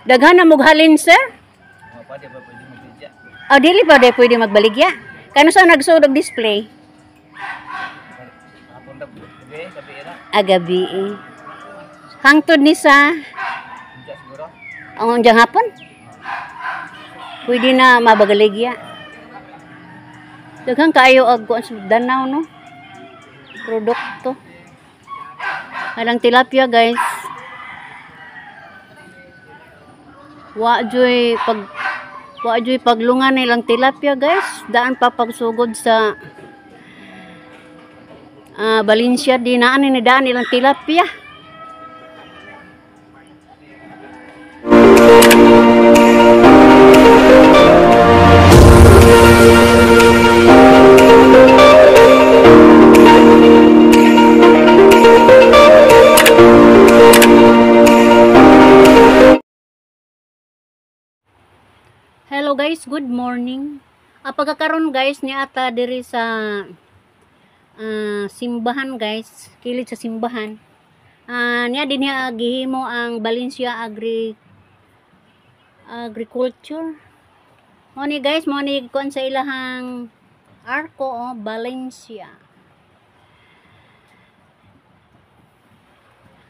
Daghan na mughalin, sir. Pa di ba pwede magbidya? Oh, dili pa di pwede magbaligya. Kano sa nagsud og display? Hapon ra gabi, gabi ra. Agabi eh. Hangtod ni sa Unja siguro. Ang unjang hapon. Pwede na mabagaligya. Daghan kaayo og kuan sa danaw, no. Produkto. Halang tilapia, guys. Wa joy paglungan nilang tilapia, guys. Daan pa pagsugod sa Valencia di naan ni daan ilang tilapia. Hello guys, good morning. Pagkakaroon guys ni ata diri sa simbahan guys, kilid sa simbahan. Niya din niya gihimo ang Valencia Agriculture. Mo ni guys, mo ni kuan sa ilahang arko, oh, Valencia.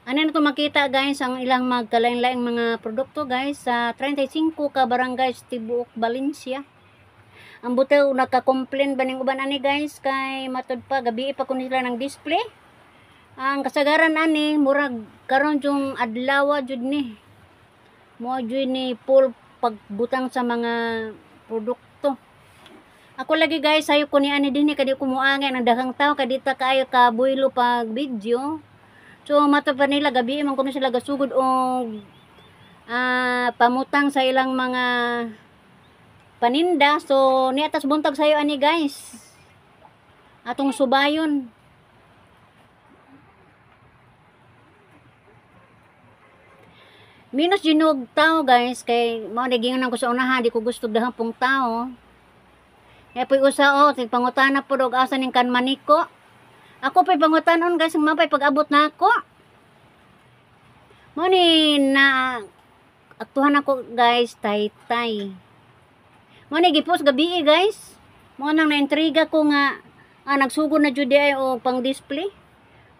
Ano na to makita guys ang ilang magkalain-laing mga produkto guys sa 35 ka barangay sa tibuok Valencia. Ang butaw naka-complain ba ning uban ani guys kay matud pa gabi pa kun sila ng display. Ang kasagaran ani murag karon jung adlaw jud ni. Mo jud ni full pagbutang sa mga produkto. Ako lagi guys sayo ko ni ani dinhi kadi ko muangay ang daghang tawo kadita kaayo ka builo pag video. So mato pa nila gabi man kuno sila gasugod og pamutang sa ilang mga paninda. So niatas buntag sayo ani guys. Atong subayon. Minus jinog tao guys kay mao ni giingon ko sa unahan di ko gusto daghang pong tao. Kaya po'y usa oh, pangutana pod og asa ning kanmaniko. Ako pa'y pangutanon guys, ang mapay pag-abot na ako. Mo ni na aktuhan ako guys, tay-tay. Mo ni gipos gabi guys. Mo nang naintriga ko nga nagsugod na jud ay og pang display.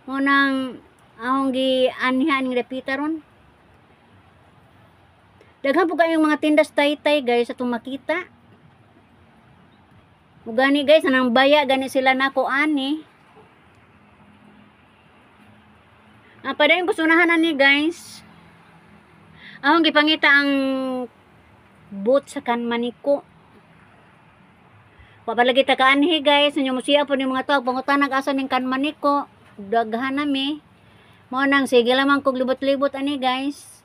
Mo nang ahong gi-anhian ning dapita ron. Daghan po kayong mga tindas tay-tay guys atong makita. Mugani guys, anang baya gani sila nako ani. Padayon ko sunahan ani guys. Ahong gipangita ang boot sa kanmaniko. Wa pa lagi ta kaanhi guys, inyo musiya po ni mga tao pangutanag asa ning kanmaniko. Daghan nami. Mao nang sige lamang kog libot-libot ani guys.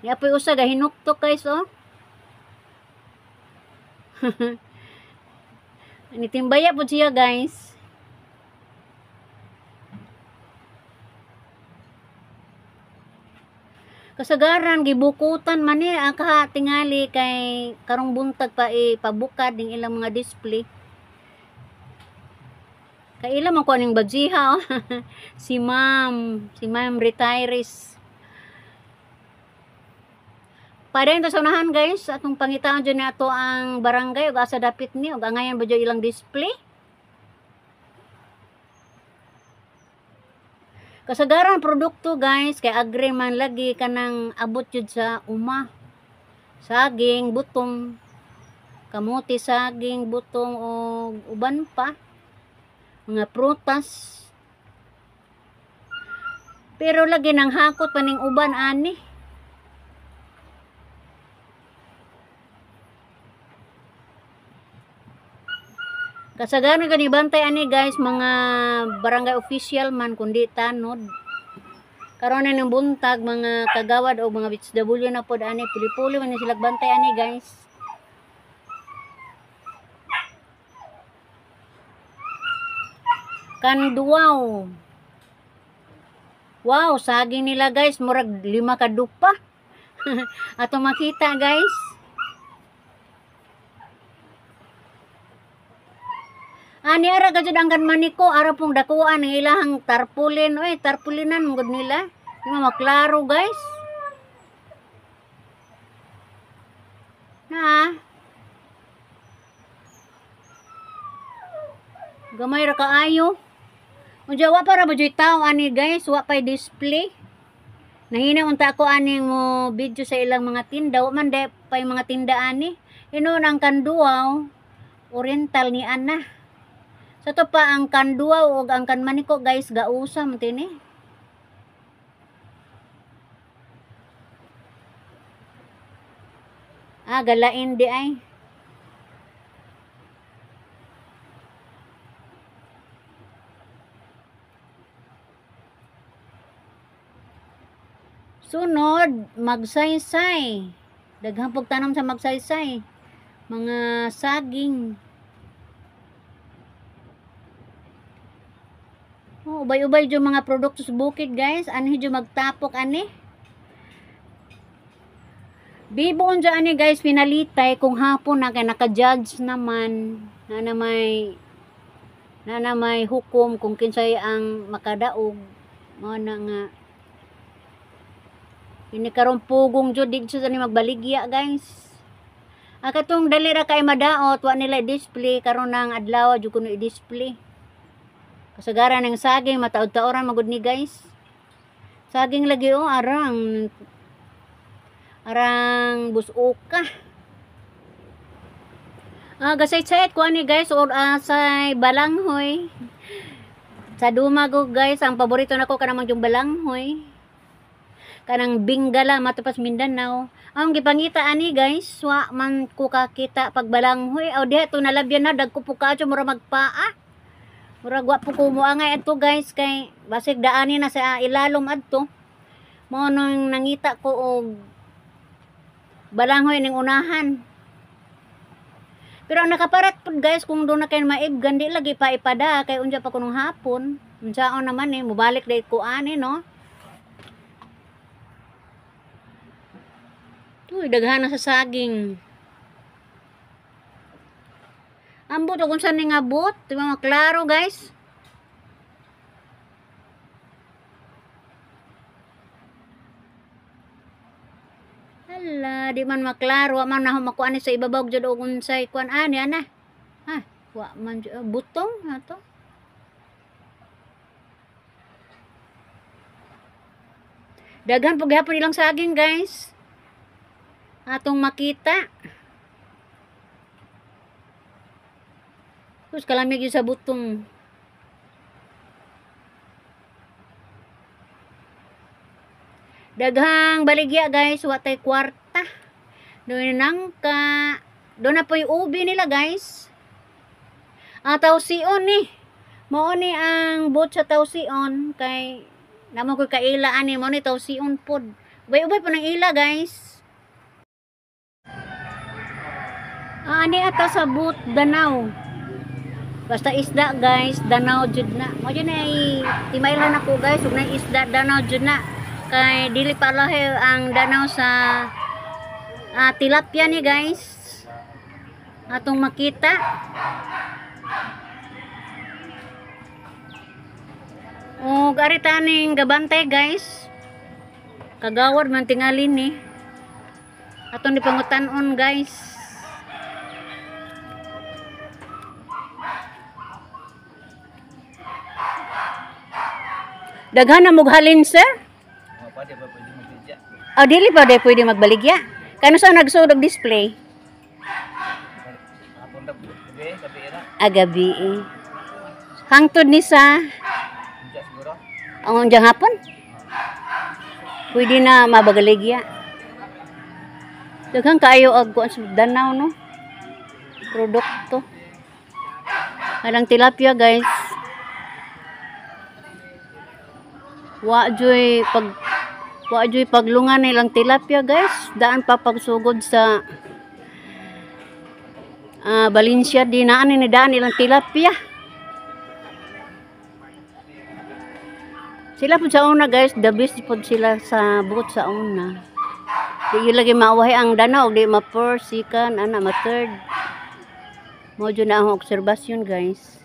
Yapoy usa gahinuktok guys oh. Nitimbaya po siya guys. Kasagaran gibukutan man ni ang katingali kay karong buntag pa ipabukad ning ilang mga display. Kay ila man ko aning bajiha oh. Si Ma'am retirees. Padayon ta sa unahan guys, atong pangitaan jud nato ang barangay ug asa dapit ni ug angayan ba jud ilang display. Kasagaran produkto guys kay agri man lagi kanang abot jud sa uma. Saging, butong, kamote, saging, butong og uban pa, mga prutas. Pero lagi nang hakot pa ning uban ani. Kasagaran gani bantay ani guys mga barangay official man kundi tanod. Karon na ng buntag mga kagawad o mga BHW na pod ani puli-puli man ni sila bantay ani guys. Kanduaw. Wow, saging nila guys murag 5 ka dupa. Ato makita guys. Ani ara ka jud ang kanmaniko, ara pong dakuan ang ilahang tarpaulin, oy, tarpaulinan mugod nila. Di man maklaro guys. Na. Gamay ra kaayo. Unja wa para ba joy tao ani guys, wa pay display. Nahina unta ako ani mo video sa ilang mga tinda, wa man de pay mga tinda ani. Inon ang Kanduaw Oriental ni ana. Sa to pa ang Kanduaw ug ang Kanmaniko guys, gausa man tini. Ah, galain di ay. Sunod, magsaysay. Daghang pagtanom sa magsaysay. Mga saging. Oh, ubay-ubay yung mga produkto sa bukid guys. Anhi yung magtapok ani. Bibo unja ani guys, pinalitay kung hapon na kay naka-judge naman na may hukom kung kinsay ang makadaog. Mao na nga ini karon pugong jud didto sa ni magbaligya guys. Katong dali ra kay madaot, wa nila i-display karon nang adlaw jud kuno i-display. Kasagaran ng saging mataod-taoran magud ni guys. Saging lagi oh, arang busuka. Gasayt-sayt ko ani guys or say balanghoy. Sa Dumago guys, ang paborito nako kanang yung balanghoy. Kanang binggala matupas Mindanao. Ang gipangita ani guys, wa man ko kakita pag balanghoy. Aw diha to nalabyan na dagko po kaadto mura magpaa. Murag wa po ko moangay adto guys kay basig daani na sa ilalom adto. Mao nang nangita ko og balanghoy ning unahan. Pero ang nakaparat pud guys kung doon na kayo maibgan, di lagi pa ipada kay unja pa kunong hapon. Unsaon naman eh, mubalik dahil ko ani no. Uy, daghan na sa saging. Ambot o kung saan ni nga bot. Di ba maklaro guys? Hala, di man maklaro. Wa man na makuha ni sa ibabaw jud og unsay kuan ani ana. Ha, wa man jud butong ato. Daghan pud gihapon ilang saging guys. Atong makita. Terus kalamig yung sa butong. Daghang baligya guys, wa tay kwarta. Doon nangka. Doon na po yung ubi nila guys. Tausion ni. Mao ni ang bot sa tausion kay namo koy kaila ani mao ni tausion pod. Ubay-ubay po ng ila guys. Ani ata sa boot Danao. Basta isda guys, Danao jud na. Mo jud ay timailan ako guys ug na isda Danao jud na. Kay dili pa lahi ang Danao sa tilapia ni guys. Atong makita. Og ari taning gabantay guys. Kagawad man tingali ni. Atong dipangutan-on guys. Daghan na mughalin sir? Wa pa di ba pwede magbaligya? Ah, dili pa di pwede magbaligya. Kano sa nagsud og display? Hapon ra gabi, gabi ra. Agabi. Hangtod ni sa Unja siguro. Ang unjang hapon? Pwede na mabaligya. Daghan kaayo og kuan sa Danao no. Produkto. Alang tilapia guys. Wa joy paglungan nilang tilapia guys. Daan pa pagsugod sa Valencia di naan ni daan nilang tilapia. Sila pud sa una guys, the best pud sila sa buot sa una. Di yun lagi mauwahi ang Danao, di ma first, second, ana ma third. Mo jud na akong obserbasyon guys.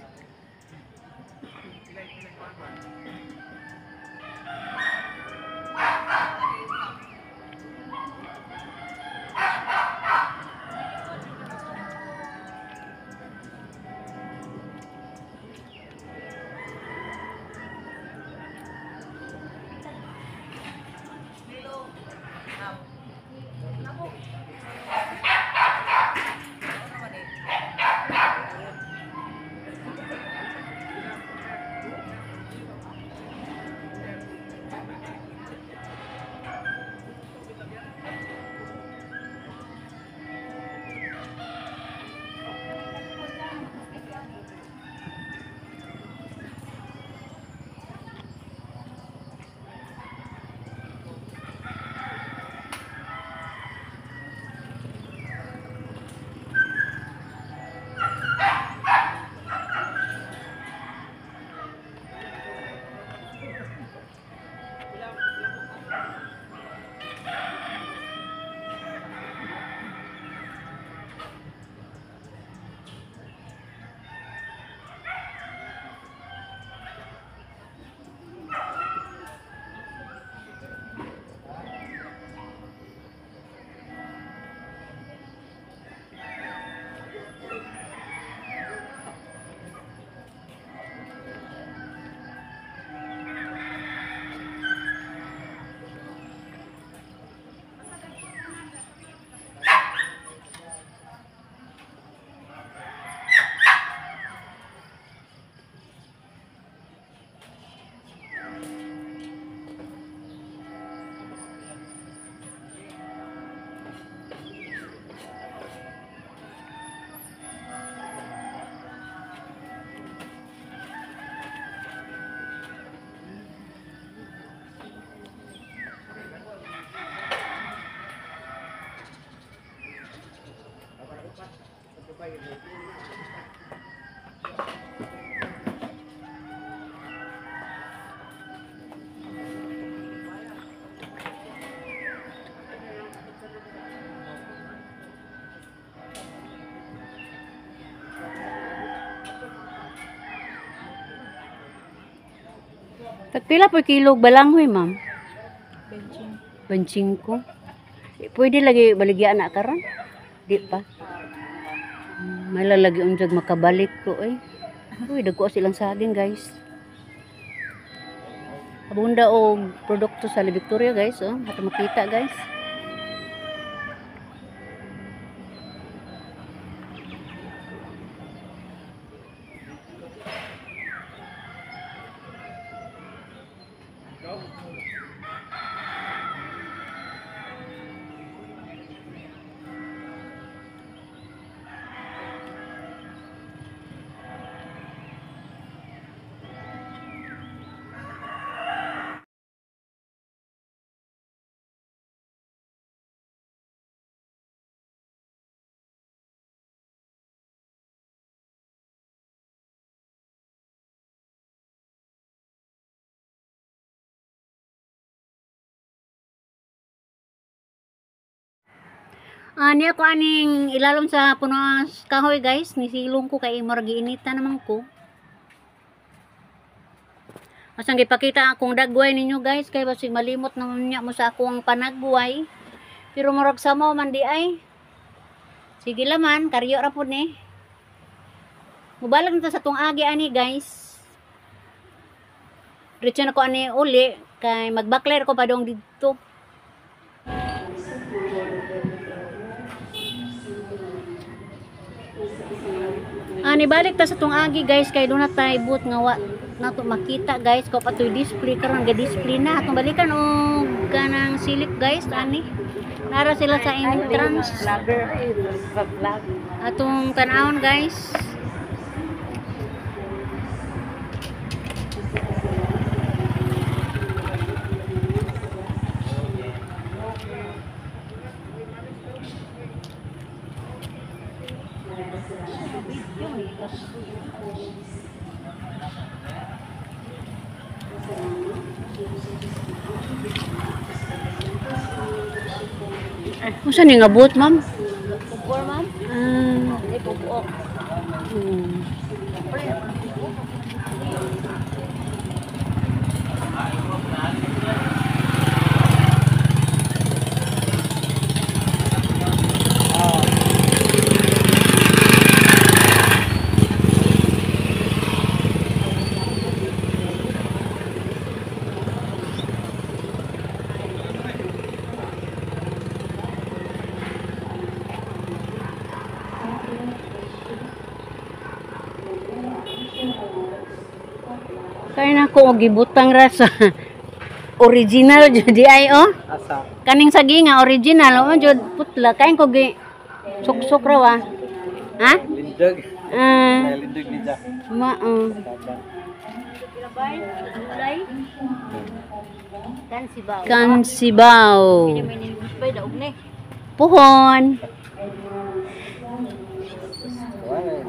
Tagpila po kilo balanghoy, ma'am? 25. Pwede lagi baligya na karon? Di pa. Malalagi unsag makabalik ko eh. Uy, dagko silang saging, guys. Abunda og produkto sa La Victoria, guys, oh. Ato makita, guys. Ani ako aning ilalom sa puno kahoy, guys, nisilong ko kay murag giinita naman ko. Asang gipakita akong dagway ninyo, guys, kay basig malimot naman niya mo sa akong panagway. Pero murag samo man di ay. Sige laman, karyo ra pud ni. Mubalag na ta sa tong agi ani, guys. Diretso na ko ani uli kay magbakler ko padong didto. Ani balik ta sa tong agi, guys, kay doon na tay boot nga wa nato makita, guys, ko patoy display karon ga display na atong balikan og kanang silip, guys, ani nara sila sa entrance atong tan-awon, guys. Unsa ni nga boot, ma'am? Pupor, ma'am. Ah, Ay, pupuok. Kaya na ko og gibutang ra sa original jud di ay oh. Asa? Kaning sagi nga original oh jud putla kain ko gi suksok ra wa. Ha? Lindog. Ah, Lindog ni Jack. ma oh. Kansibaw. Puhon.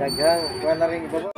Daghang, wala ring ibaba.